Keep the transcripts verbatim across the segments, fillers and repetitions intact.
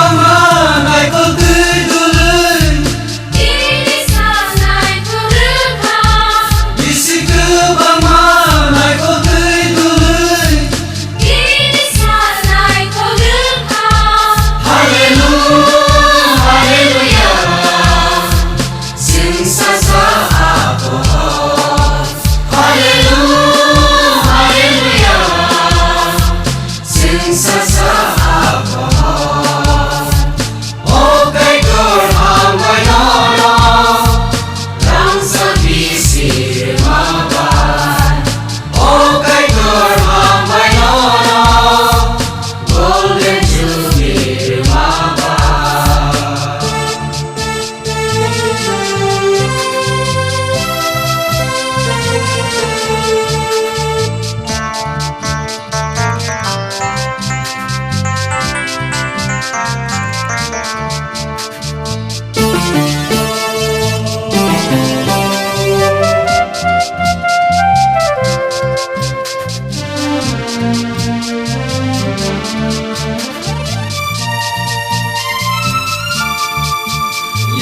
Naikol twi dului. Bini sa naikol rwkha. Bisi kwbangma naikol twi dului. Bini sa naikol rwkha. Hallelujah, hallelujah. Chwng sacha abohor. Hallelujah, hallelujah. Chwng sacha abohor. O Kaitor, hambai nono, rangchak bisi rwma bai. O Kaitor, hambai nono, Golden Jubilee rwma bai.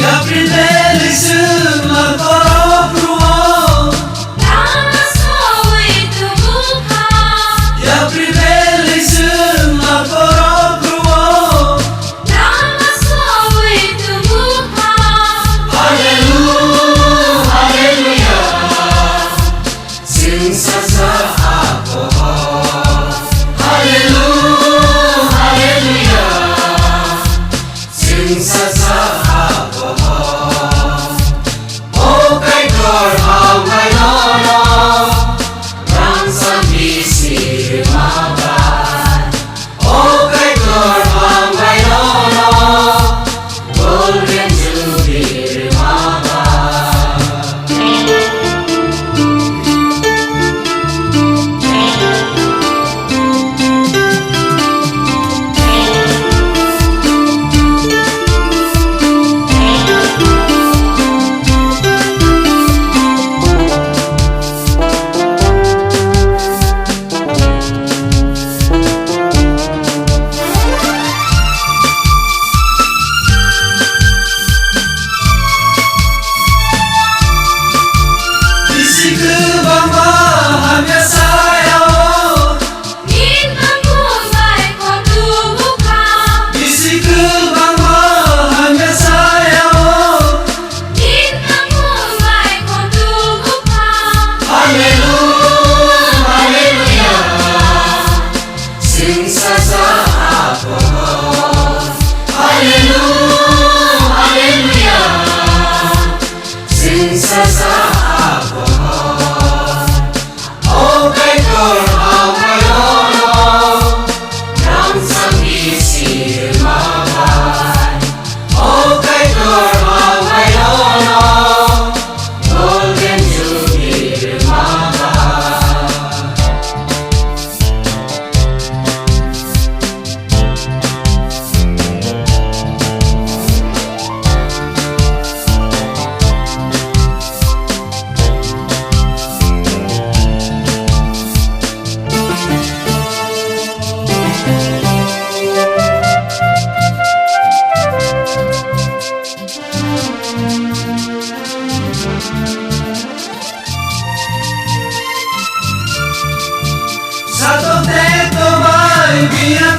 Yapri belai chwng ma borok rwo. Lama soi tubukha. Yapri belai chwng ma borok rwo. Lama soi tubukha. Hallelujah, hallelujah. Chwng sacha abohor. Hallelujah, hallelujah. Chwng sacha abohor. O Kaitor, hambai nono, rangchak bisi rwma bai. O Kaitor, hambai nono, Golden Jubilee rwma bai. Bisi kwbangma hamya saya-o. Bini bangkuk bai kothoma kha. Bisi kwbangma hamya saya-o. Bini bangkuk bai kothoma kha. Hallelujah, hallelujah. Chwng sacha abohor. Hallelujah, hallelujah. Chwng sacha abohor. O Kaitor, hambai nono, rangchak bisi rwma bai. O Kaitor, hambai nono, Golden Jubilee rwma bai. Satok te to bai biya